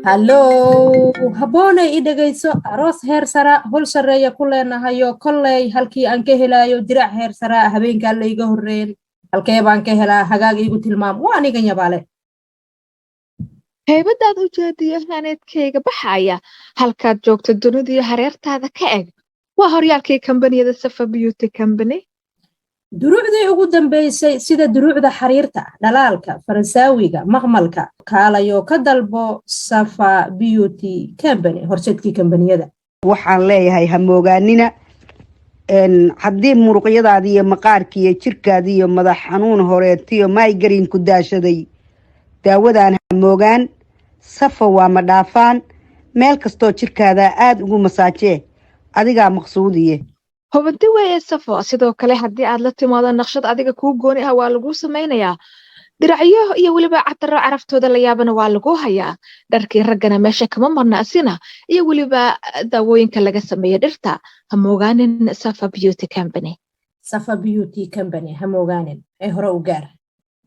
Hallow, habboonay, i dhegayso. Aroos heer sara, hol sarreeya ku leenahayo. Kolley halkii aan ka helaayo dirac heer sara habeenkaa layga horreen, halkee baan ka helaa? Hagaag iigu tilmaam, waa anigan yabaale. Haybadaad u jeediyo haneedkayga baxaya, halkaad joogto dunidiyo hareertaada ka eg, waa horyaalkii kambaniyada Safa Beauty Company. Duruucdii ugu dambaysay, sida duruucda xariirta, dhalaalka Faransaawiga, maqmalka, kaalayo ka dalbo Safa Beauty Company, horseedkii kambaniyada. Waxaan leeyahay, ha moogaanina. Haddii muruqyadaadi iyo maqaarki iyo jirkaadi iyo madax xanuun horeetiyo migraine ku daashaday, daawadan ha moogaan. Safa waa ma dhaafaan. Meel kastoo jirkaada aada ugu masaajee, adigaa maqsuudiye. Hubanti weeye Safo. Sidoo kale, haddii aad la timaado naqshad adiga kuu gooni ah, waa laguu samaynayaa. Diracyo iyo weliba cataro caraftooda la yaabana waa lagu hayaa. Dharkii raggana meesha kama marna asina, iyo weliba daawooyinka laga sameeya dhirta. Ha moogaanin Safa Beauty Company. Safa Beauty Company ha moogaanin ee hore u gaar.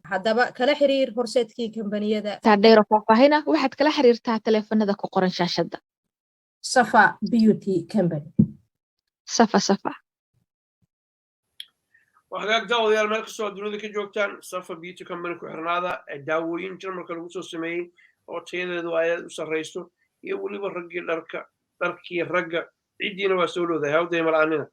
Haddaba kala xiriir horseedkii kambaniyada. Taadheero faahfaahina waxaad kala xiriirtaa taleefanada ku qoran shaashadda. Safa Beauty Company. Safa, Safa. Waa hagaag, daawadayaal, meel kastoo aad dunida ka joogtaan, Safa Beauty Company ku xirnaada. Daawooyin Jarmalka lagu soo sameeyey oo tayadeedu ay aad u sarrayso, iyo weliba raggii dharka, dharkii ragga, ciddiina waa soo dhowdahay hawday mala'aanina.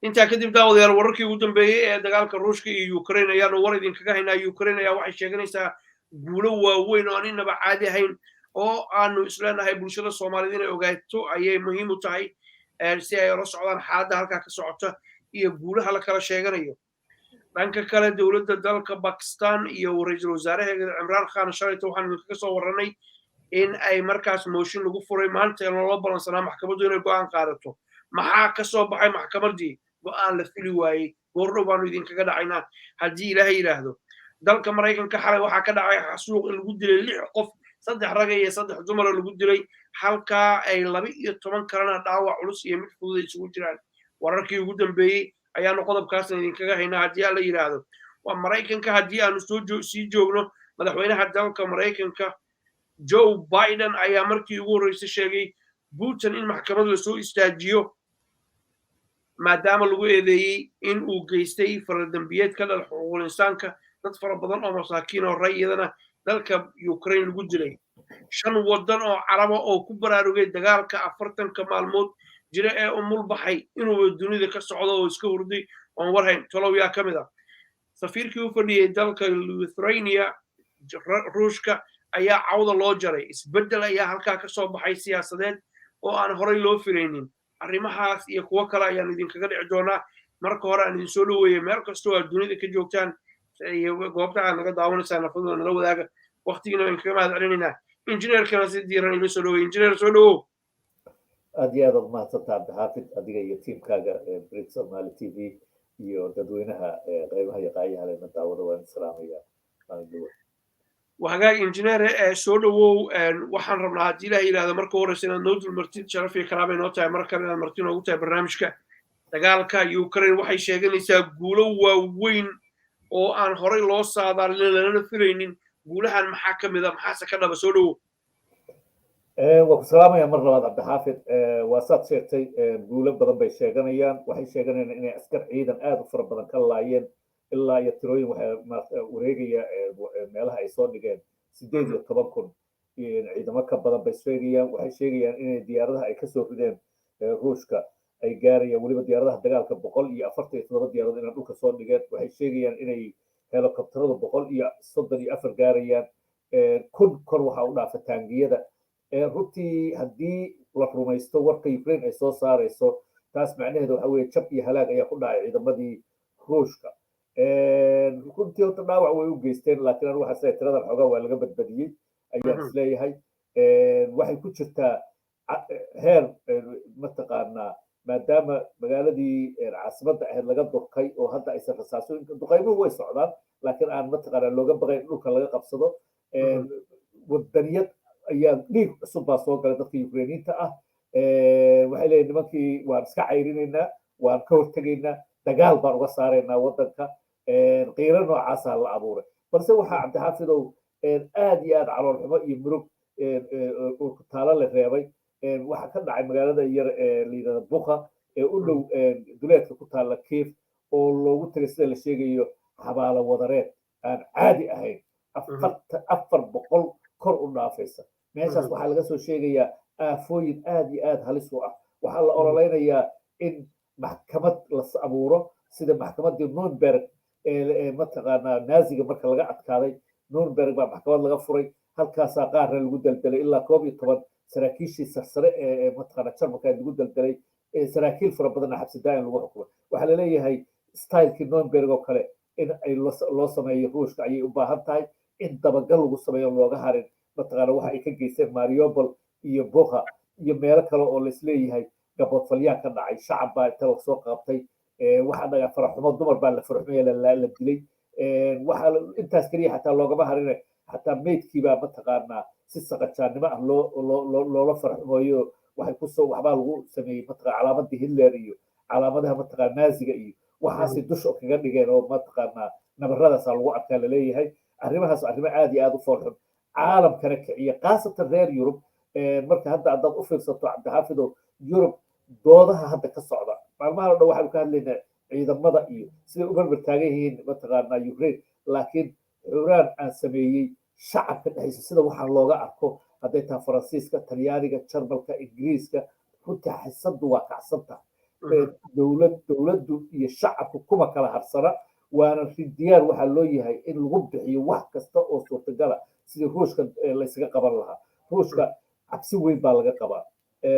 Intaa kadib, daawadayaal, wararkii ugu dambeeyey ee dagaalka Ruushka iyo Ukraine ayaanu war idinkaga haynaa. Ukraine ayaa waxay sheeganaysaa guulo waaweyn oo aan inaba caadi ahayn, oo aanu isleenahay bulshada Soomaaliyed inay ogaato ayay muhiim u tahay, si ay ula socdaan xaaladda halkaa ka socota iyo guulaha la kala sheeganayo. Dhanka kale, dowladda dalka Bakistan iyo ra-iisul wasaaraheeda Cimraan Khan, shalayta waxaan idinkaga soo warranay in ay markaas mooshin lagu furay. Maanta loola balansanaa maxkamaddu inay go'aan qaadato. Maxaa ka soo baxay maxkamaddii? Go'aan la fili waayey. Goordhow baanu idinkaga dhacaynaa, haddii Ilaahay yidhaahdo. Dalka Maraykanka xalay waxaa ka dhacay xasuuq in lagu dilay lix qof, saddex raga iyo saddex dumara lagu dilay, halkaa ay 12 kalena dhaawac culus iyo mid fudud ay isugu jiraan. Wararkii ugu dambeeyey ayaanu qodobkaasna idinkaga haynaa, haddii Alla yidhaahdo. Waa Maraykanka haddii aanu soo sii joogno, madaxweynaha dalka Maraykanka Joe Biden ayaa markii ugu horreysay sheegay Putin in maxkamad lasoo istaajiyo, maadaama lagu eedeeyey in uu geystay faradambiyeed ka dhal xuquuqul insaanka, dad fara badan oo masaakiin oo rayidana dalka Ukraine lagu dilay. Shan waddan oo Caraba oo ku baraarugay dagaalka 40-ka maalmood jira ee umulbaxay inuuba dunida ka socdo oo iska hurday oon warhayn, tolow yaa ka mid ah? Safiirkii u fadhiyey dalka Lithuania Ruushka ayaa cawda loo jaray. Isbeddel ayaa halkaa ka soo baxay siyaasadeed oo aan horay loo filaynin. Arrimahaas iyo kuwo kale ayaan idinkaga dhici doonaa. Marka hore aan idin soo dhoweeyey. Meel kastoo aad dunida ka joogtaan iyo goobta aad naga daawanaysaa, nafadooda nala wadaaga. Waqtigiina waan kaga mahad celinaynaa. Injineerkana si diiran ila soo dhaweey. Injineer, soo dhowow. Aad iyo aad aad umahadsantaha, Cabdixaafid, adiga iyo tiimkaaga Brit Somali TV iyo dadweynaha qeybaha iyo qaayaha lena daawada, waan salaamaya. Waa hagaag, injineer, soo dhowow. Waxaan rabnaa, haddii Ilaah yidhahdo, marka horeysa inaad noo dulmartid. Sharaf iyo karaamay noo tahay mar kale inaad marti noogu tahay barnaamijka. Dagaalka Ukraine waxay sheeganaysaa guulo waaweyn oo aan horay loo saadaalin lalana filaynin. Guulahan maxaa ka mid a, maxaase ka dhaba? Soo dhowow. Waa ku salaamaya mar labaad, Cabdixaafid. Waa saad sheegtay, guulo badan bay sheeganayaan. Waxay sheeganayaan inay askar, ciidan aad u fara badan ka laayeen, ilaa iyo tirooyin waxay wareegaya meelaha ay soo dhigeen 18,000 ciidamo ka badan bay sheegayaan. Waxay sheegayaan inay diyaaradaha ay kasoo rideen Ruushka ay gaarayaan, weliba diyaaradaha dagaalka, 147 diyaaradood inay dhulka soo dhigeen. Waxay sheegayaan inay helicopteradu 134 gaarayaan, 1000 kor waxaa u dhaafa taangiyada. Runtii, haddii la rumaysto warka Ukraine ay soo saarayso, taas macnaheedu waxa weeye jab iyo halaag ayaa ku dhacay ciidamadii Ruushka. Runtii horta dhaawac way u geysteen, laakiin anigu waxaan isleeyahay tiradan xoogaa waa laga badbadiyey ayaan isleeyahay. Waxay ku jirtaa heer mataqaanaa, maadaama magaaladii caasimadda ahayd laga durkay oo hadda aysan rasaasooyinka, duqaymuhu way socdaan, laakiin aan mataqaanaa looga baqayn dhulka laga qabsado. Wadaniyad ayaa dhiig cusub baa soo galay dadka Ukrainiinta ah. Waxay leeyihin nimankii waan iska cayrinaynaa, waan ka hortegaynaa, dagaal baan uga saaraynaa waddanka. Qiiro noocaasaa la abuuray. Balse waxaa, Cabdixaafidow, aad iyo aad calool xumo iyo murug Urkutaalo la reebay. Waxaa ka dhacay magaalada yar ee la yidhahda Bucha ee u dhow duleedka ku taalla Kiev, oo loogu tagay, sida la sheegayo, xabaalo wadareed aan caadi ahayn, 400 kor u dhaafaysa. Meeshaas waxaa laga soo sheegayaa aafooyin aad iyo aad halis u ah. Waxaa la ololeynayaa in maxkamad la abuuro, sida maxkamaddii Nurnberg ee mataqaanaa Naaziga marka laga adkaaday. Nurnberg baa maxkamad laga furay, halkaasaa qaarna lagu deldelay, ilaa 11 saraakiishii sarsare ee mataqaanaa Jarmalka lagu deldelay, saraakiil fara badanna xabsi daa'im lagu xukumay. Waxaa laleeyahay stylekii Nurnberg oo kale in ay loo sameeyo Ruushka ayay u baahan tahay, in dabagal lagu sameeyo, looga harin mataqaana waxa ay ka geysteen Mariupol iyo Bucha iyo meelo kale oo laisleeyahay gaboodfalyaa ka dhacay. Shacab baa inta lasoo qabtay, waxaa dhaga faraxumo, dumar baa la faraxumaya, la dilay. Waxaa intaas keliya xataa loogama harine, xataa meydkiibaa mataqaanaa si saqajaannimo ah loo loo loola faraxumeeyo. Waxay kusoo waxbaa lagu sameeyey mataqaa calaamadii Hitler iyo calaamadaha mataqaa Naaziga iyo waxaasay dusha kaga dhigeen, oo mataqaanaa nabaradaasaa lagu arkaa laleeyahay. Arrimahaas arrimo aad iyo aad u foolxun, caalamkana kiciya, khaasatan reer Yurub. Marka hadda haddaad u fiirsato, Cabdixaafidow, Yurub doodaha hadda ka socda maalmahan o dhan, waxaanu ka hadlaynaa ciidamada iyo siday u barbar taagan yihiin mataqaanaa Ukraine, laakiin xuraan aan sameeyey shacabka dhexdiisa sida waxaan looga arko, hadday tahay Faransiiska, Talyaaniga, Jarmalka, Ingiriiska, runtii xisaddu waa kacsan tahay. Dowladdu iyo shacabku kuma kala harsana, waana diyaar waxaa loo yahay in lagu bixiyo wax kasta oo suurtagala sidii Ruushka laysaga qaban lahaa. Ruushka cabsi weyn baa laga qabaa.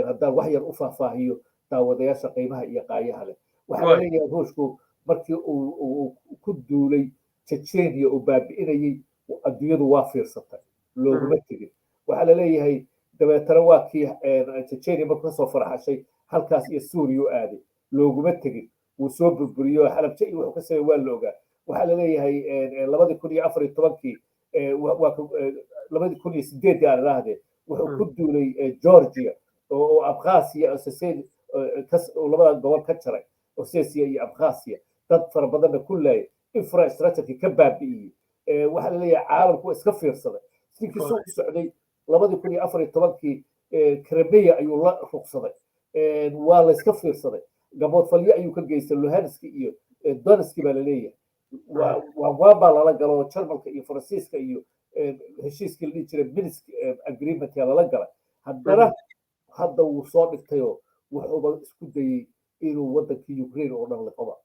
Haddaan wax yar u faahfaahiyo daawadayaasha qiimaha iyo qaayaha leh, waxaa la leeyahay Ruushku markii uu ku duulay Chechenia uu baabi'inayey, adduunyadu waa fiirsatay, looguma tegin. Waxaa la leeyahay dabeetana waa kii Chechenia markuu kasoo farxashay halkaas iyo Suuriya u aaday, looguma tegin, wuu soo burburiyo, Xalabje iyo wuxuu ka sameey waa la ogaa. Waxaa la leeyahay 2014-kii, 2008-dii aan idhaahdee, wuxuu ku duulay Georgia oo Abkhasiya, labada gobol ka jaray, Ossetia iyo Abkhasiya, dad fara badanna ku laayay, infrastructureki ka baabi'iyey. Waxaa la leeyahay caalamku waa iska fiirsaday. Ninkii soo u socday 2014-kii Crimea ayuu la ruqsaday, waa la iska fiirsaday. Gaboodfalyo ayuu ka geystay Luhansk iyo Donetsk baa laleeyahay. Waan baa lala galo Jarmalka iyo Faransiiska iyo heshiiskii la dhihi jiray Minsk Agreement yaa lala galay. Haddana hadda wuu soo dhigtayoo wuxuuba isku dayey inuu waddankii Ukraine oo dhan liqoba.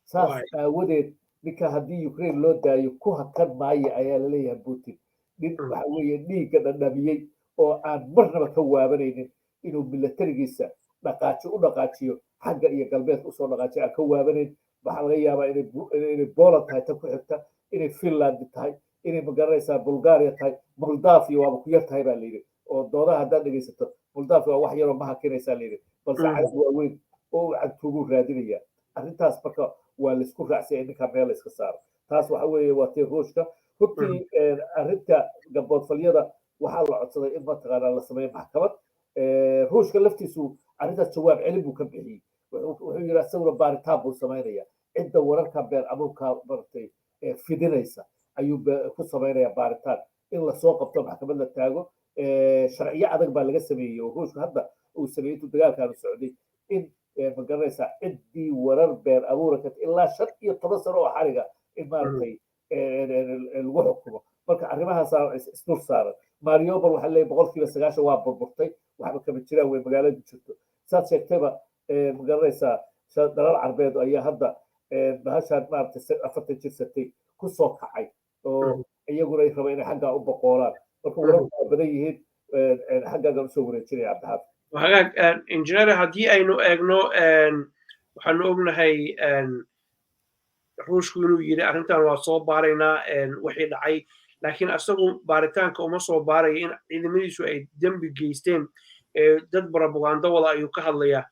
Saas aawadeed ninka haddii Ukraine loo daayo ku hakan maayo ayaa laleeyahay. Putin nin waxa weeye dhiigga dhandhamiyey oo aan marnaba ka waabanaynin inuu milatarigiisa dhaqaaji u dhaqaajiyo xagga iyo galbeedka usoo dhaqaajiyo aan ka waabanayn. Waxaa laga yaabaa inay Poland tahay tan ku xigta, inay Finland tahay, inay magaranaysaa Bulgaria tahay. Moldavia waaba ku yar tahay baa layidhi, oo doodaha haddaad dhegaysato Moldavia waa wax yaroo ma hakinaysaa layidhi, balse cagad waaweyn oo uu cagtuugu raadinaya arrintaas. Marka waa laisku raacsanya ninkaa meel la iska saaro. Taas waxa weeye waa tii Ruushka. Runtii arrinta gaboodfalyada waxaa la codsaday in mataqaanaa la sameeyo maxkamad. Ruushka laftiisu arrintaas jawaab celin buu ka bixiyey. Wuxuu yidhi isaguna baaritaan buu samaynaya, cidda wararka been abuurka maratay fidinaysa ayuu ku samaynaya baaritaan, in lasoo qabto, maxkamad la taago. Sharciyo adag baa laga sameeyey oo Ruushka hadda uu sameeyey intuu dagaalkaanu socday, in ma garanaysaa ciddii warar been abuura karta ilaa 15 sano oo xariga in maaragtay lagu xukumo. Marka arrimahaasaa isdul saaran. Mariupol waxaa leeyahay 90% waa burburtay, waxba kama jiraan way magaaladu jirto. Saad sheegtayba, ma garanaysaa, dalal Carbeed ayaa hadda bahashaan maaragtay 40 jirsatay kusoo kacay, oo iyaguna ay raba inay xaggaa u boqoolaan. Marka wararku waa badan yihiin, xaggaagaan usoo wareejinaya, Cabdixaafid. Hagaag, engineer. Haddii aynu eegno, waxaanu ognahay Ruushku inuu yidhi arrintan waa soo baaraynaa wixii dhacay, laakiin asagu baaritaanka uma soo baaraya in ciidamadiisu ay dembi geysteen, dad propaganda wada ayuu ka hadlayaa.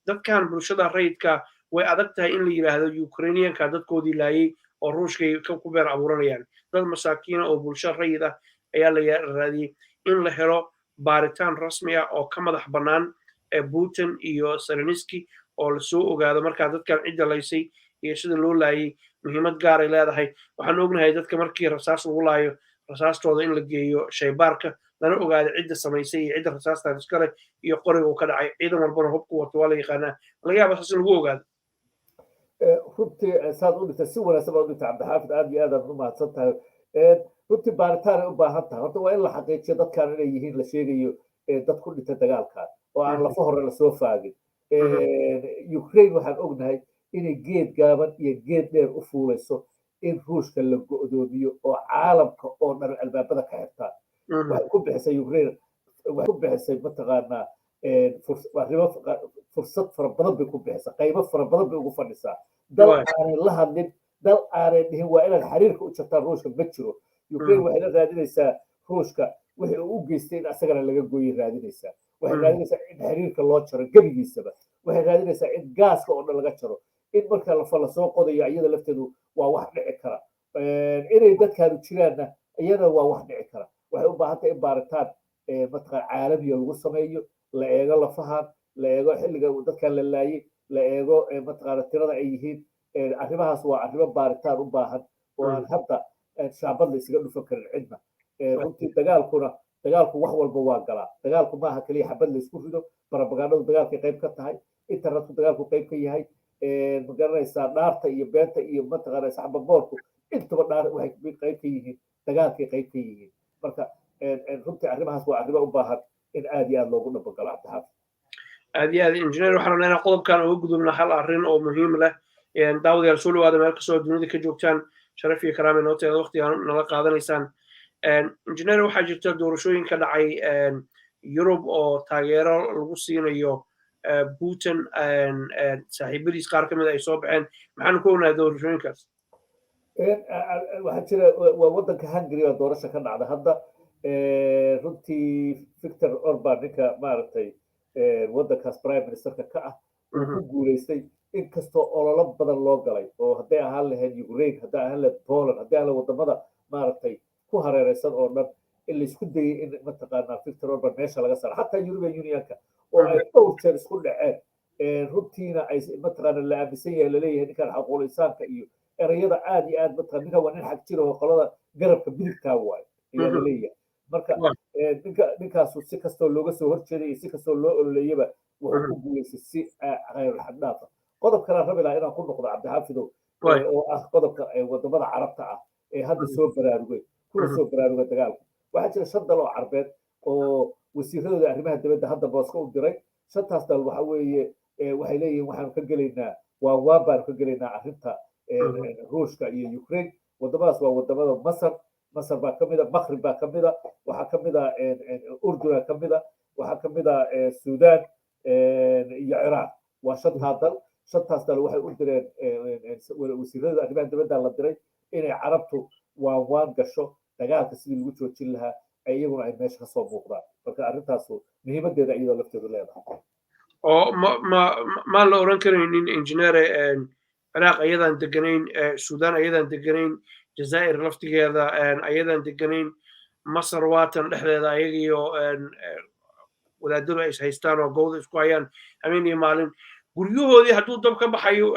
Dadkan bulshada rayidka way adag tahay in la yidhaahdo Ukrainianka dadkoodii laayay oo Ruushkay ku been abuuranayaan. Dad masaakiina oo bulsho rayid ah ayaa la raadiyey. In la helo baaritaan rasmi ah oo ka madax bannaan Putin iyo Zelenski, oo lasoo ogaado markaa dadkan cidda laysay iyo sida loo laayay, muhiimad gaaray leedahay. Waxaan ognahay dadka markii rasaas lagu laayo, rasaastooda in la geeyo shaybaarka. Lana ogaado cidda samaysay iyo cidda rasaastan iskale iyo qoriga uu ka dhacay. Ciidan walbana hubku wato waa la yaqaanaa. Laga yaaba saas in lagu ogaado. Runtii saad u dhigtay, si wanaagsan baad u dhigtay, Cabdixaafid, aad iyo aad aad u mahadsan tahay. Runtii baaritaan ay u baahan tahay. Horta waa in la xaqiijiyo dadkan inay yihiin la sheegayo dad ku dhintay dagaalkan oo aan lafa hore lasoo faagin. Ukraine waxaan ognahay inay geed gaaban iyo geed dheer u fuulayso in Ruushka la go'doomiyo oo caalamka oo dhan albaabada ka xirtaan. Waxay ku bixisay Ukraine, waxay ku bixisay mataqaanaa arrimo, fursad fara badan bay ku bixisay, qaybo fara badan bay ugu fadhisaa. Dal aanay la hadlin, dal aanay dhihin waa inaad xiriirka u jartaan Ruushka ma jiro. Ukraine waxay la raadinaysaa Ruushka wixii uu u geystay in asagana laga gooyay raadinaysaa. Waxay raadinaysaa in xiriirka loo jaro gebigiisaba. Waxay raadinaysaa in gaaska oo dhan laga jaro, in marka lafa lasoo qodayo iyada lafteedu waa wax dhici kara. Inay dadkaanu jiraanna iyada waa wax dhici kara. Waxay u baahan tahay in baaritaan mataqaan caalamiya lagu sameeyo, la eego lafahan, la eego xilliga dadkan la laayay, la eego mataqaana tirada ay yihiin. Arrimahaas waa arrimo baaritaan u baahan oo aan hadda shaabad la isaga dhufan karin cidna. Runtii dagaalkuna, dagaalku wax walba waa galaa. Dagaalku maaha keliya xabad la isku rido. Barabagandadu dagaalkay qayb ka tahay, internetku dagaalku qayb ka yahay, ma garanaysaa, dhaarta iyo beenta iyo mataqaana saxbaboorku intaba dhaar waxay qayb ka yihiin, dagaalkay qayb ka yihiin. Marka runtii arrimahaas waa arrimo u baahan in aad iyo aad loogu dhabagalo, Cabdixaafid. Aad iyo aad, engineer. Waxaan rabnaa inaan qodobkan uga gudubno hal arrin oo muhiim leh. Daawadayaal, soo dhawaada meel kastoo dunida ka joogtaan. Sharaf iyo karaama inoo tahay waqtigaan nala qaadanaysaan. Engineer, waxaa jirta doorashooyin ka dhacay Yurub oo taageero lagu siinayo Putin, saaxiibadiis qaar ka mid ay soo baxeen. Maxaanu ku ognahay doorashooyinkaas? Waxaa jira waa waddanka Hungary oo doorasho ka dhacda hadda. Runtii Victor Orban, ninka maaragtay waddankaas prime ministerka ka ah, uu ku guuleystay, inkastoo ololo badan loo galay oo hadday ahaan lahayd Ukraine, hadday ahaan lahayd Poland, hadday ahaan lahayd wadamada maaragtay ku hareereysan oo dhan, in laisku dayay in mataqaanaa Victor Orban meesha laga saaro, xataa European Unionka oo ay dhowr jeer isku dhaceen. Runtiina ay mataqaana la aaminsan yahay, laleeyahay ninkan xaquul insaanka iyo erayada aad iyo aad mataqana ninkan waa nin xag jir oo qolada garabka midigtaa waayo ayaa laleeyahay. Marka ninka ninkaasu si kastoo looga soo horjeeday iyo si kastoo loo ololeeyaba, wuxuu ku guuleystay si khayrul xad dhaafa. Qodob kalaan rabi lahaa inaan ku noqdo, Cabdixaafidow, oo ah qodobka wadamada Carabta ah ee hadda soo baraarugay, kuna soo baraarugay dagaalka. Waxaa jira shan dal oo Carbeed oo wasiiradooda arrimaha dibadda hadda Moosko u diray. Shantaas dal waxa weeye waxay leeyihiin waxaanu ka gelaynaa, waa waan baanu ka gelaynaa arrinta Ruushka iyo Ukraine. Wadamadaas waa wadamada Masar, Masar baa kamid a, Maqrib baa kamid a, waxaa kamid a Urduna kamid a, waxaa kamid a Sudan iyo Ciraaq. Waa shantaa dal. Shantaas dal waxay u direen wasiirada arrimaha dibadda la diray inay Carabtu waan waan gasho dagaalka sidii lagu joojin lahaa, iyaguna ay meesha kasoo muuqdaan. Marka arrintaasu muhiimadeeda iyadoo lafteedu leedahay. Oo ma ma maan la oran karaynin, engineere, Ciraaq ayadaan deganayn, Sudan ayadaan deganayn, Jazaa'ir laftigeeda ayadaan deganayn, Masar waatan dhexdeeda ayagiyo wadaadadu ay is haystaan oo gowda isku hayaan habeen iyo maalin, guryahoodii hadduu dab ka baxayo,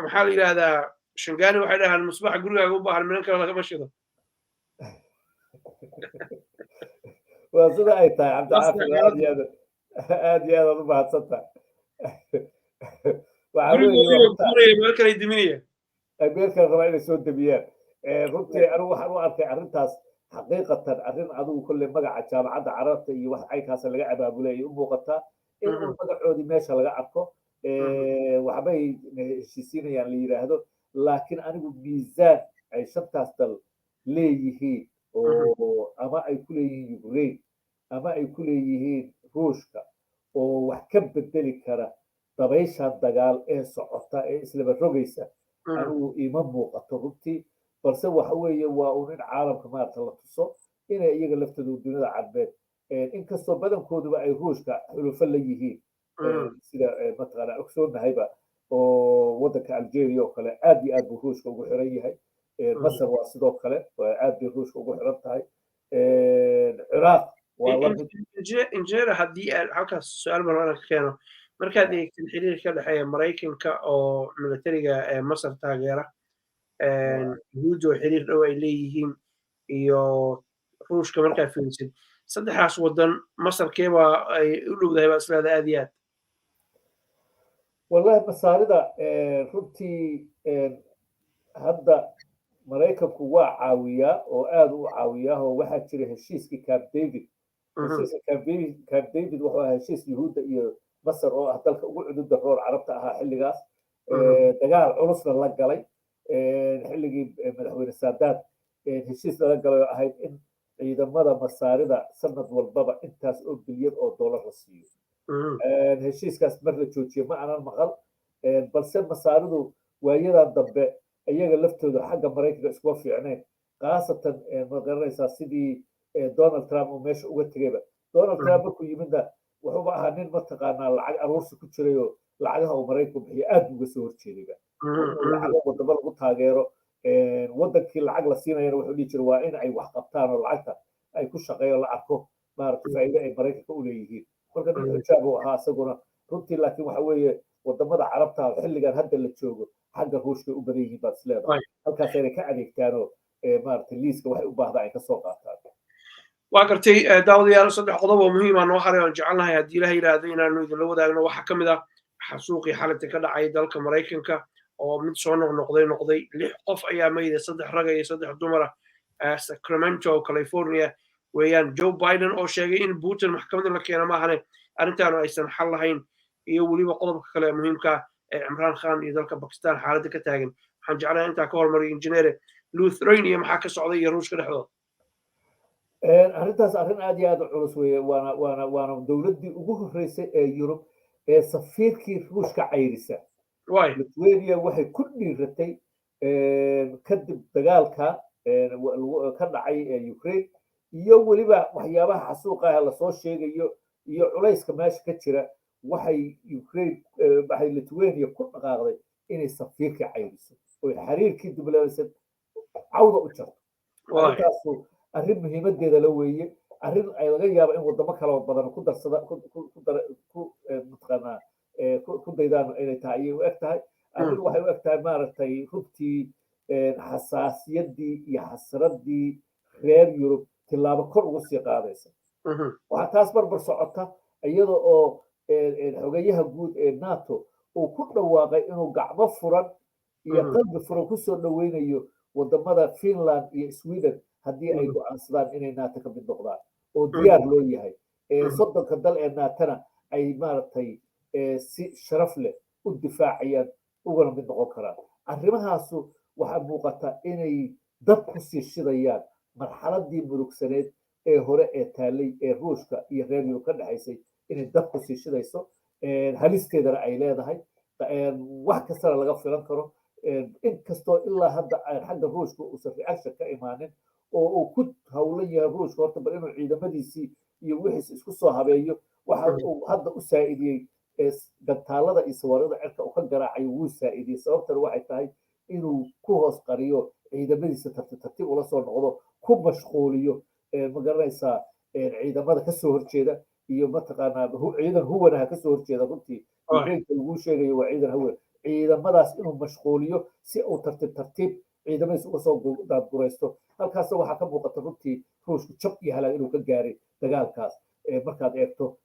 maxaa la yidhahdaa, Shangani waxay dhahaan musbaxa gurigaaga u baahan minan kale lagama shido. Waa sida ay tahay, Cabdicaafi, aad iyo aad aad iyo aad aad u mahadsan tahay. Meel kale diminaya. Meel kale rabaa inay soo demiyaan. Runtii anigu waxaan u arkay arrintaas xaqiiqatan arrin adigu kolley magaca Jaamacadda Carabta iyo wax caynkaasa laga abaabulay ay u muuqataa, in uu magacoodii meesha laga arko, waxbay heshiisiinayaan la yidhaahdo. Laakiin anigu miisaan ay shantaas dal leeyihiin oo ama ay ku leeyihiin Ukraine ama ay ku leeyihiin Ruushka oo wax ka bedeli kara dabayshan dagaal ee socota ee islaba rogaysa, anigu ima muuqato runtii. Balse waxa weeye waa uun in caalamka maarata la tuso inay iyaga laftoodu dunida Carbeed, inkastoo badankooduba ay Ruushka xulufo la yihiin, sida mataqaana ogsoonnahayba, oo waddanka Algeria oo kale aad iyo aad buu Ruushka ugu xiran yahay. Masar waa sidoo kale, aad bay Ruushka ugu xiran tahay. Ciraaq waa la mid. Injineer, haddii aad halkaas su-aal baan ka keeno, markaad eegtid xiriirka ka dhexeeya Maraykanka oo militariga Masar taageera, Yahuudda oo xiriir dhow ay leeyihiin iyo Ruushka markaa fiirisid saddexdaas waddan, Masarkeebaa ay u dhowdahay baa isleeda aad iyo aad? Wallahi, Masaarida runtii hadda Maraykanku waa caawiyaa oo aad u caawiyaa, oo waxaa jira heshiiskii Camp David. Heshiiska Camp David wuxuu ahaa heshiis Yuhuudda iyo Masar, oo ah dalka ugu cududa roor Carabta ahaa xilligaas, dagaal culusna la galay xilligii madaxweyne Saadaad, heshiis lala galay oo ahayd in ciidamada Masaarida sanad walbaba intaas oo bilyan oo dollar la siiyo. Heshiiskaas mar la joojiyo ma aanan maqal, balse Masaaridu waayadan dambe iyaga laftooda xagga Maraykanka iskuma fiicnayn, khaasatan, ma garanaysaa, sidii Donald Trump uu meesha uga tegayba. Donald Trump markuu yimidna wuxuuba ahaa nin mataqaanaa lacag aruursi ku jirayoo lacagaha uu Maraykanku bixiyo aad buu uga soo horjeedayba. Lacago wadamo lagu taageero, wadankii lacag la siinayana wuxuu dhihi jiray waa in ay wax qabtaan oo lacagta ay ku shaqeeyo la arko, maaragtay, faa'iido ay Maraykanka u leeyihiin. Marka nin xujaab uu ahaa isaguna runtii, laakiin waxa weeye wadamada Carabta xilligan hadda la joogo xagga Ruushka u badan yihiin baad isleedahay, halkaas inay ka adeegtaanoo, maaragtay, liiska waxay u baahdaan ay kasoo qaataan. Waa gartay. Daawadayaal, saddex qodob oo muhiima noo haray oon jecelnahay haddii Ilaah yidhaahdo inaanu idinla wadaagno. Waxaa ka mid ah xasuuqii xalinta ka dhacay dalka Maraykanka oo mid soo noqnoqday noqday. Lix qof ayaa mayday, saddex raga iyo saddex dumara, Sacramento, California weeyaan. Joe Biden oo sheegay in Putin maxkamad in la keeno maahane arrintaanu aysan xal lahayn, iyo weliba qodobka kale ee muhiimka ee Cimraan Khan iyo dalka Bakistan xaaladda ka taagan. Waxaan jeclahay intaa ka hormariyo injineere Lithuania, maxaa ka socday iyo Ruushka dhexdooda? Arrintaas arrin aad iyo aad u culus weeye, waana dowladdii ugu horreysay ee Yurub ee safiirkii Ruushka cayrisa. Lithuania waxay ku dhiiratay kadib dagaalka ka dhacay Ukraine iyo weliba waxyaabaha xasuuqa ah lasoo sheegayo iyo culayska meesha ka jira, waxay Ukraine, waxay Lithuania ku dhaqaaqday inay safiirkii cayriso oy xiriirkii diblomaasiyad cawda u jarto. Arrintaasu arrin muhiimadeeda la weeye, arrin ay laga yaabo in wadamo kale oo badan ku darsada ku mataqaanaa ku daydaan inay tahay ayay u eg tahay. Arrin waxay u eg tahay, maaragtay, runtii xasaasiyaddii iyo xasraddii reer Yurub tillaabo kor ugu sii qaadaysa. Waxaa taas barbar socota iyada oo xogayaha guud ee NATO uu ku dhawaaqay inuu gacmo furan iyo qalbi furan kusoo dhoweynayo wadamada Finland iyo Sweden haddii ay go'aansadaan inay NATO ka mid noqdaan, oo diyaar loo yahay 30-ka dal ee NATO-na ay, maaragtay, si sharaf leh u difaacayaan ugana mid noqon karaan. Arrimahaasu waxaa muuqata inay dab kusii shidayaan marxaladii murugsaneed ee hore ee taallay ee Ruushka iyo reer Yurub ka dhexaysay, inay dab kusii shidayso, halisteedana ay leedahay, wax kastana laga filan karo, inkastoo ilaa hadda xagga Ruushka uusan reaction ka imaanin oo uu ku howlan yahay Ruushka horta bal inuu ciidamadiisii iyo wixiis isku soo habeeyo. Waxa uu hadda u saa'idiyey gantaalada iyo sawaarida cirka uu ka garaacayo wuu saa'idiyey, sababtana waxay tahay inuu ku hoos qariyo ciidamadiisa, tartiib tartiib ula soo noqdo, ku mashquuliyo, ma garanaysaa, ciidamada kasoo horjeeda iyo mataqaanaa ciidan huwanaha kasoo horjeeda. Runtii Ukrainka laguu sheegayo waa ciidan huwan. Ciidamadaas inuu mashquuliyo si uu tartiib tartiib ciidamadiisa uga soo daadguraysto. Halkaasna waxaa ka muuqata runtii Ruushku jab iyo halaag inuu ka gaaray dagaalkaas, markaad eegto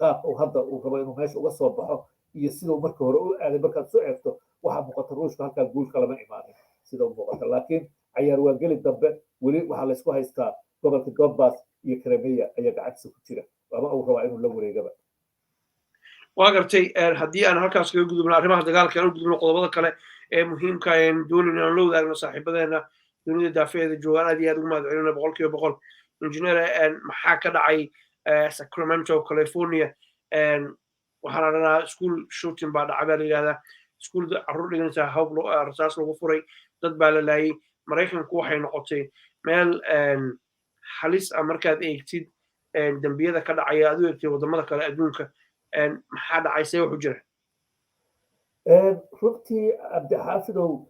qaabka uu hadda uu rabo inuu meesha uga soo baxo iyo siduu marka hore u aaday. Markaad soo eegto, waxaa muuqata Ruushku halkaa guul kalama imaanin sida u muuqata, laakiin cayaar waa geli dambe. Weli waxaa laysku haystaa gobolka Donbass iyo Crimea ayaa gacantiisa ku jira ama uu rabaa inuu la wareegaba. Waa gartay. Haddii aan halkaas kaga gudubno arrimaha dagaalka, aan u gudubno qodobada kale ee muhiimka een doonin inaan la wadaagno saaxiibadeena dunida daafeeda joogaan, aad iyo aad ugu mahad celina 100%. Engineer, maxaa ka dhacay Sacramento, California? Waxaan odhanaa school shooting baa dhacay baa la yidhahdaa, school carruur dhiganaysaa hawb rasaas lagu furay, dad baa la laayay. Maraykanku waxay noqotay meel halis ah markaad eegtid dembiyada ka dhacaya, aad u eegtid waddamada kale adduunka. Maxaa dhacay? See waxu jira? Runtii, Cabdixaafidow,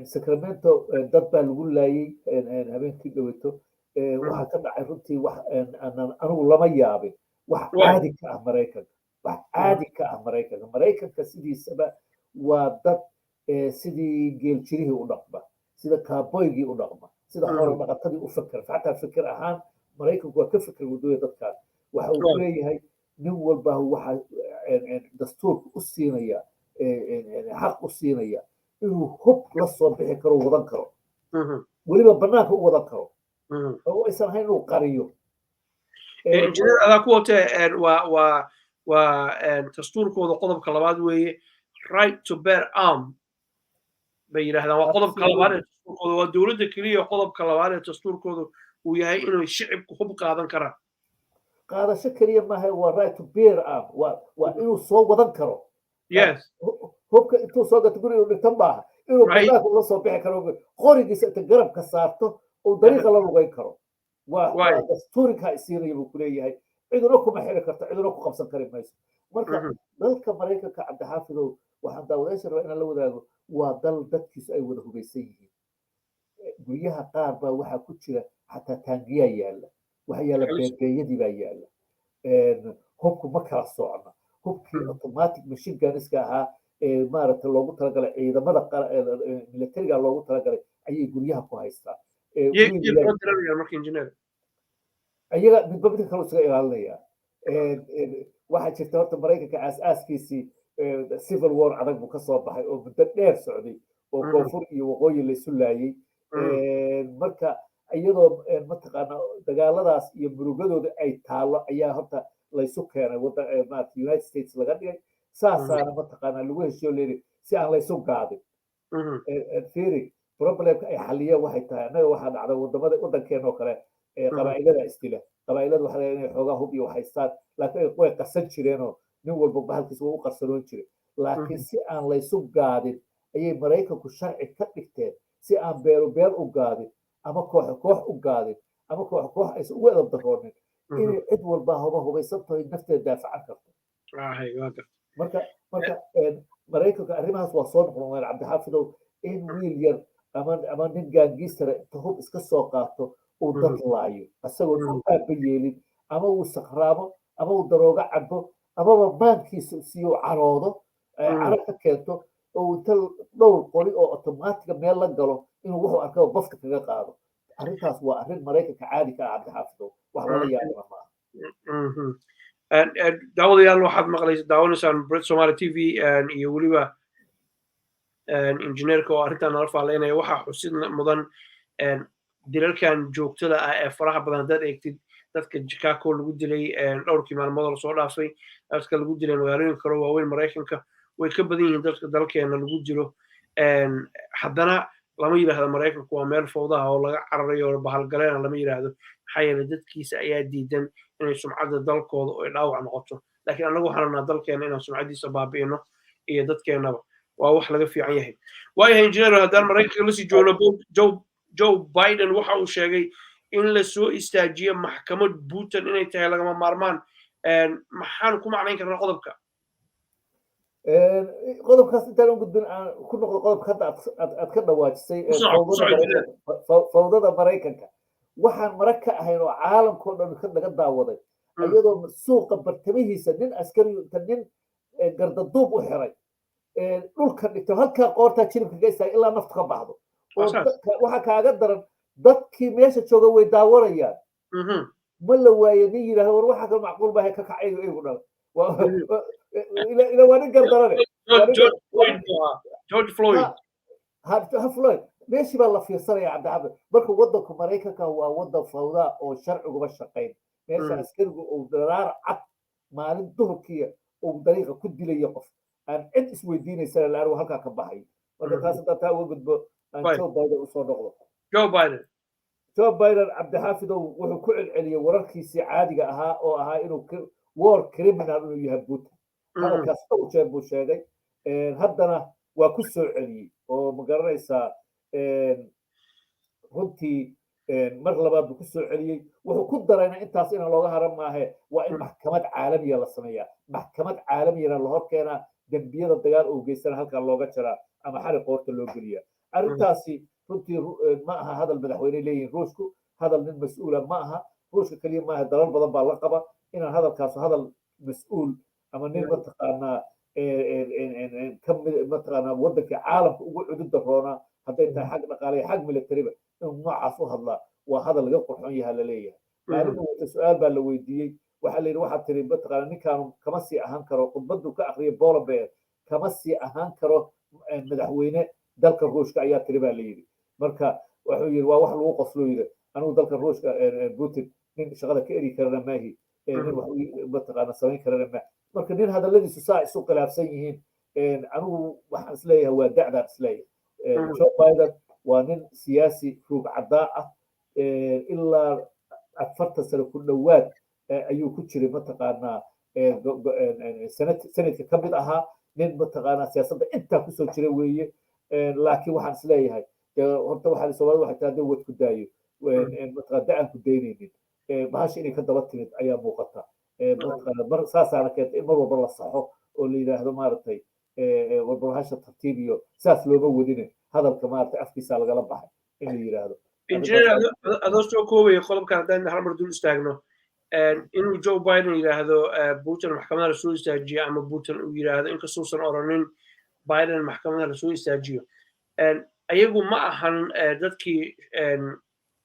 Sacramento dad baa lagu laayay habeenkii dhaweyto. Waxaa ka dhacay runtii wax anigu lama yaabin, wax caadi ka ah Maraykanka, wax caadi ka ah Maraykanka. Maraykanka sidiisaba waa dad sidii geeljirihii u dhaqma, sida cowboygii u dhaqma, Sida xoolo dhaqatadii u fakera, xataa fikir ahaan Maraykanku waa ka fikir wadooya dadkan. Waxa uu ku leeyahay nin walba waxa dastuurka u siinaya, xaq u siinaya inuu hub la soo bixi karo, wadan karo, weliba banaanka u wadan karo, oo aysan ahayn inuu qariyo. Injineer, adaa ku watee, waa dastuurkooda qodobka labaad weeye, right to bear arm bay yidhahdaan. Waa qodobka labaad ee dastuurkooda. Waa dowladda keliya qodobka labaad ee dastuurkooda uu yahay inay shicibku hub qaadan karaan. Qaadasho keliya maaha, waa right to bear arm, waa inuu soo wadan karo. Hubka intuu soo gato guriga dhigtan maaha, inuu banaanka ula soo bixi karo, qorigiisa inta garabka saarto uu dariiqa la lugeyn karo. Waa dastuurinkaa isiinaya buu kuleeyahay. Ciduna kuma xiri karto, ciduna ku qabsan kari mayso. Marka dalka Maraykanka, Cabdixaafidow, waxaan daawadayaasha rabaa inaan la wadaago, waa dal dadkiisu ay wada hubaysan yihiin. Guryaha qaar baa waxaa ku jira xataa taangiyaa yaalla, waxaa yaalla beebeeyadii baa yaalla. Hubku ma kala socna. Hubkii automatic machine gunska ahaa ee maaragtay loogu talagalay ciidamada militariga loogu talagalay ayay guryaha ku haystaan. Ayaga midba midka kale isaga ilaalinaya. Waxaa jirta horta Maraykanka aas-aaskiisii civil war adag buu kasoo baxay oo muddo dheer socday, oo koonfur iyo waqooyi laysu laayay. Marka iyadoo mataqaana dagaaladaas iyo murugadooda ay taallo ayaa horta laysu keenay wadda maarata United States laga dhigay. Saasaana mataqaana lagu heshiyo leeyahay si aan laysu gaadin. Fiiri, problemka ay xaliyeen waxay tahay, annaga waxaa dhacda wadamada waddankeena oo kale qabaa'ilada isdila. Qabaa'ilada waxaa laga inay xoogaa hub iyo haystaan, laakiin way qarsan jireenoo nin walba bahalkiisa waa u qarsanoon jiray. Laakiin si aan laysu gaadin ayay Maraykanku sharci ka dhigteen, si aan beelo beel u gaadin ama koox koox u gaadin ama koox koox aysan ugu edab daroonin, inay cid walba huba hubaysan tahay, nafteeda daafacan karto. Marka Maraykanka arrimahaas waa soo noqon, Cabdixaafidow, in wiil yar ama nin gangster ah inta hub iska soo qaato uu dad laayo isagoon u aaba yeelin, ama uu sakhraamo ama uu daroogo cabo amaba maankiisa siiyo caroodo, caro ka keento, oo inta dhowr qori oo automatic ah meel la galo inuu wuxuu arkaba bafka kaga qaado. Arrintaas waa arrin Maraykanka caadi ka ah, Cabdixaafidow, wax lala yaabana maaha. Daawadayaal, waxaad maqlaysa, daawanaysaan Brit Somali TV iyo weliba injineerka oo arrintan nala faaleynaya. Waxaa xusid mudan dilalkan joogtada ah ee faraha badan. Haddaad eegtid dadka Chicago lagu dilay dhowrkii maalmood lasoo dhaafay, dadka lagu dilay magaalooyin kale waaweyn Maraykanka, way ka badan yihiin dadka dalkeena lagu dilo. Haddana lama yidhaahdo Maraykanku waa meel fowdaha oo laga cararayo oo bahalgaleena lama yidhaahdo. Maxaa yeelay, dadkiisa ayaa diidan inay sumcadda dalkooda ay dhaawac noqoto. Laakiin annagu waxaan rabnaa dalkeena inaan sumcaddiisa baabi'ino iyo dadkeennaba. Waa wax laga fiican yahay. Waayahay injineer, haddaan Maraykanka lasii joogno, Joe Biden waxa uu sheegay in la soo istaajiyo maxkamad Putin inay tahay lagama maarmaan. Maxaan ku macnayn karnaa qodobka? Qodobkaas intaan u gudbin, aan ku noqdo qodobka hadda aad ka dhawaajisay, fawdada Maraykanka. Waxaan marag ka ahayn oo caalamkao dhan ka laga daawaday iyadoo suuqa bartamihiisa nin askari inta nin gardaduub u xiray dhulka dhigto, halkaa qoortaa jilibka ka istaagay ilaa naftu ka baxdo. Waxaa kaaga daran, dadkii meesha jooga way daawanayaan. Ma la waaye nin yidhahdo, "War, waxaa kale macquul maaha, ka kacay igu dhala"? Ila waa nin gardarane. George Floyd. Ha, Floyd. Meeshii baa la fiirsanaya, Cabdixaafid. Marka waddanka Maraykanka waa waddan fawdaa oo sharciguba shaqayn, meesha askarigu uu daraar cad maalin duhurkiya uu dariiqa ku dilayo qof aan cid isweydiinaysana la argo halkaa ka baxayo. Marka taas haddaan taa uga gudbo, aan Joe Biden usoo noqdo. Joe Biden. Joe Biden, Cabdixaafidow, wuxuu ku celceliyey wararkiisii caadiga ahaa oo ahaa inuu war criminal inuu yahay Putin. Hadalkaas dhowr jeer buu sheegay, haddana waa ku soo celiyey oo ma garanaysaa, runtii mar labaad buu ku soo celiyey. Wuxuu ku darayna intaas inaan looga haran maahe, waa in maxkamad caalamiya la sameeyaa, maxkamad caalamiyana la hor keenaa, dembiyada dagaal uu geystana halkaa looga jaraa ama xarig qoorta loo geliyaa. Arrintaasi runtii ma aha hadal madaxweyne leeyihin Ruushku, hadal nin mas-uula ma aha. Ruushka keliya maaha, dalal badan baa la qaba inaan hadalkaas hadal mas-uul ama nin mataqaanaa kamid mataqaanaa waddanka caalamka ugu cudud daroonaa, hadday tahay xag dhaqaale iyo xag militariba, inuu hadalkaas ku hadlo. Inuu noocaas u hadlaa waa hadal laga qurxoon yaha laleeyahay. Maalin wata su-aal baa la weydiiyey, waxaa la yidhi, waxaad tiri mataqaana ninkaanu kama sii ahaan karo, khudbaddu ka akhriyay Poland bay, kama sii ahaan karo madaxweyne dalka Ruushka ayaa tiri, baa la yidhi. Marka wuxuu yidhi, waa wax lagu qoslo, yidhi, anigu dalka Ruushka Putin nin shaqada ka eri karana maahi, nin wax mataqaana samayn karana maahi. Marka nin hadalladiisu saa isu khilaafsan yihiin, anigu waxaan isleeyahay waa da'daan isleeyahay. Joe Biden waa nin siyaasi ruug caddaa ah, ilaa 40 sano ku dhowaad ayuu ku jiray mataqaanaa senate-ka ka mid ahaa, nin mataqaanaa siyaasadda intaa kusoo jira weeye. Laakiin waxaan isleeyahay horta waxaa Soomaalida waxay tahay hadii wad ku daayo mataqaa da-aan ku daynaynin, bahasha inay ka daba timid ayaa muuqata mataqaana. Mar saasaana keentay in mar walba la saxo oo la yidhaahdo maaragtay warba bahasha tartiib iyo saas looma wadine, hadalka maaragtay afkiisa lagala baxay in la yidhaahdo. Injineer, adoo soo koobaya qodobkan, haddaan hal mar dul istaagno, inuu Joe Biden yidhaahdo Putin maxkamadda lasoo istaajiyo, ama Putin uu yidhaahdo, inkastuusan oranin Biden maxkamadda lasoo istaajiyo, ayagu ma ahan dadkii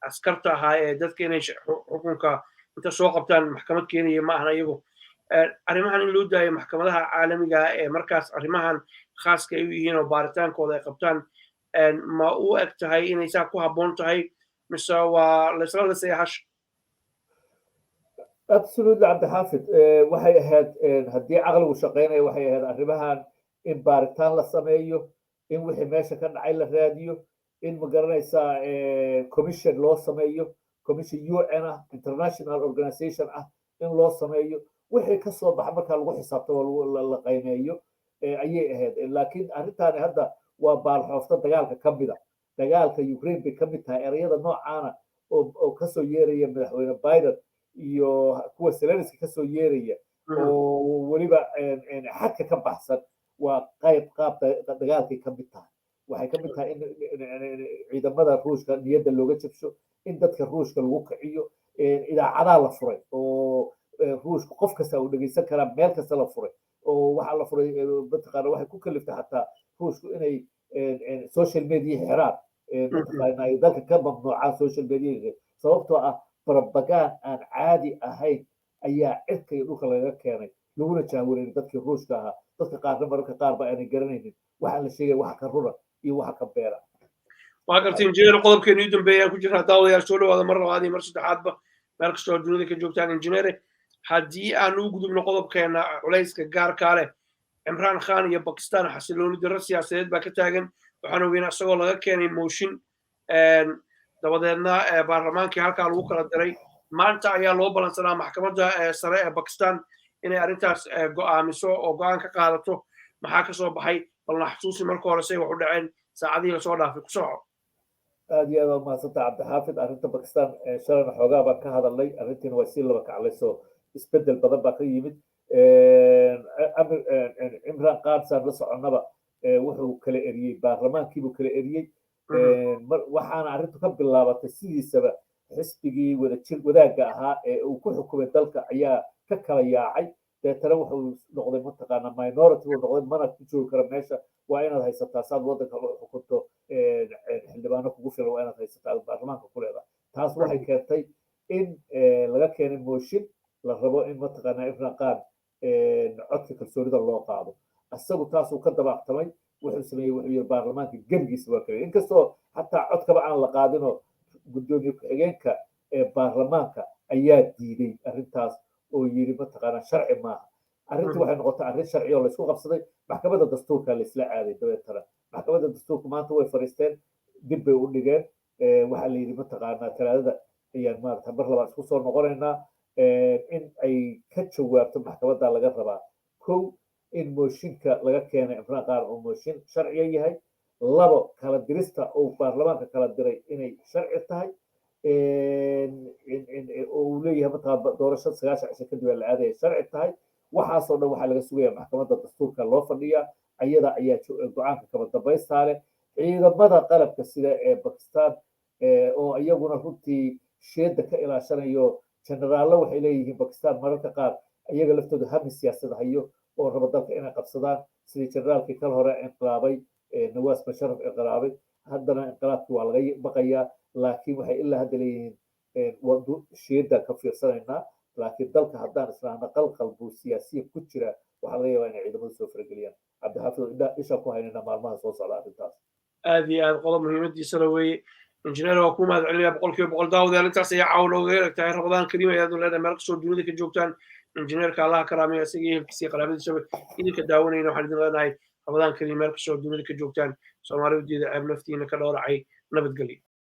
askarta ahaa ee dadka inay xukunka inta soo qabtaan maxkamad keenaya ma ahan ayagu. Arrimahan in loo daayo maxkamadaha caalamiga ee markaas arrimahan khaaska ay u yihiin oo baaritaankooda ay qabtaan, ma u eg tahay inay saa ku habboon tahay, mise waa laysla lisaya hash? Absolutely, Cabdixaafid, waxay ahayd haddii caqligu shaqeynaya, waxay ahayd arrimahan in baaritaan la sameeyo, in wixii meesha ka dhacay la raadiyo, in ma garanaysaa commission loo sameeyo, commission UN ah, international organization ah in loo sameeyo, wixii ka soo baxa markaa lagu xisaabtamo, la qaymeeyo ayay ahayd. Laakiin arrintaani hadda waa baalxoofta dagaalka ka mida, dagaalka Ukraine bay ka mid tahay. Ereyada noocaana oo kasoo yeeraya madaxweyne Biden iyo kuwa Zelenski kasoo yeeraya oo weliba xadka ka baxsan waa qayb qaab dagaalkay ka mid tahay. Waxay ka mid tahay in ciidamada Ruushka niyadda looga jabsho, in dadka Ruushka lagu kiciyo. Idaacadaha la furay oo Ruushka qof kasta uu dhegeysan karaa, meel kasta la furay oo waxaa la furay mataqaana, waxay ku kaliftay xataa Ruushku inay social media xiraan, mataqaana ay dalka ka mamnuucaan social media, sababtoo ah barbagaan aan caadi ahayn ayaa cirka iyo dhulka lagaga keenay, laguna jahwareeray dadkii Ruushka ahaa. Dadka qaarna mararka qaar ba aanay garanaynin waxaa la sheegaya waxa ka runa iyo waxa ka beera. Waa gartay, injineer. Qodobkeenu u dambeeyaan ku jirnaa. Daawadayaal, soo dhawaada mar labaad iyo mar saddexaadba, meel kastoo dunida ka joogtaan. Injineere, haddii aan u gudubno qodobkeena culayska gaarkaa leh, Cimraan Khan iyo Bakistan xasilooni darro siyaasadeed baa ka taagan. Waxaan ogeynaa isagoo laga keenay mooshin, dabadeedna baarlamaankii halkaa lagu kala diray. Maanta ayaa loo balansanaa maxkamadda sare ee Bakistan inay arrintaas go'aamiso oo go'aan ka qaadato. Maxaa ka soo baxay? Balna xasuusi marka hore say wax u dhaceen saacadihii lasoo dhaafay. Ku soco. Aad iyo aad waa mahadsanta, Cabdixaafid. Arrinta Bakistan shalayna xoogaa baan ka hadalnay, arrintiina waa sii laba kaclayso, isbedel badan baa ka yimid. Cimraan Khan, saan la soconnaba, wuxuu kala eriyey baarlamaankiibuu kala eriyey. Waxaana arrintu ka bilaabatay sidiisaba xisbigii wadajir wadaagga ahaa ee uu ku xukumay dalka ayaa ka kala yaacay. Deetana wuxuu noqday mataqaana minority buu noqday, mana ku joogi kara meesha. Waa inaad haysataa saad waddanka u xukunto xildhibaano kugu filan, waa inaad haysataa baarlamaanka ku leedahay. Taas waxay keentay in laga keenay mooshin la rabo in mataqaana Imran Khan codka kalsoonida loo qaado. Isagu taasuu ka dabaaqtamay. Wuxuu sameeyey, wuxuu yiri baarlamaanka gebigiisa waa kale, inkastoo xataa codkaba aan la qaadinoo guddoomiye ku-xigeenka ee baarlamaanka ayaa diiday arrintaas oo yiri mataqaanaa sharci maaha. Arrintii waxay noqotay arrin sharci oo laysku qabsaday. Maxkamadda dastuurka laysla aaday. Dabeetana maxkamadda dastuurka maanta way fadhiisteen, dib bay u dhigeen. Waxaa la yidhi mataqaanaa Talaadada ayaan maarata mar labaad isku soo noqonaynaa. In ay ka jawaabto maxkamadda laga rabaa: kow, in mooshinka laga keenay Imraan Khan oo mooshin sharciya yahay; labo, kala dirista uu baarlamaanka kala diray inay sharci tahay oo uu leeyahay mataqaa doorasho 90 cisho kadib la aadaya sharci tahay. Waxaasoo dhan waxaa laga sugaya maxkamadda dastuurka loo fadhiyaa, ayada ayaa go-aanka kaba dambaystaa leh. Ciidamada qalabka sida ee Bakistan oo iyaguna runtii sheeda ka ilaashanayo, generaallo waxay leeyihiin Bakistan mararka qaar iyaga laftooda hami siyaasad hayo oo raba dalka inay qabsadaan, sidii generaalkii kal hore inqilaabay, Nawaas Musharaf inqilaabay. Haddana inqilaabkii waa laga baqayaa. Laakiin waxay ilaa hadda leeyihiin sheedaan ka fiirsanaynaa, laakiin dalka haddaan israahna qalqal buu siyaasiyan ku jira, waxaa laga yaabaa inay ciidamadu soo farageliyaan. Cabdixaafid, indha ishaan ku haynayna maalmaha soo socda arrintaas. Aad iyo aad qodob muhiimadiisana weeye. Injineer, waa ku mahad celinaya 100%. Daawadayaal, intaas ayaa caawa nooga erag tahay. Ramadaan kariim ayaad leedahay meel kastoo dunida ka joogtaan. Injineerka Allaha karaamaya isaga iyo ehelkiisa iyo qaraabadiisaba. Idinka daawanayna waxaan idin leenahay Ramadaan kariim meel kastoo dunida ka joogtaan. Soomaali ujeeda ceeb, naftiina ka dhowracay, nabadgelyo.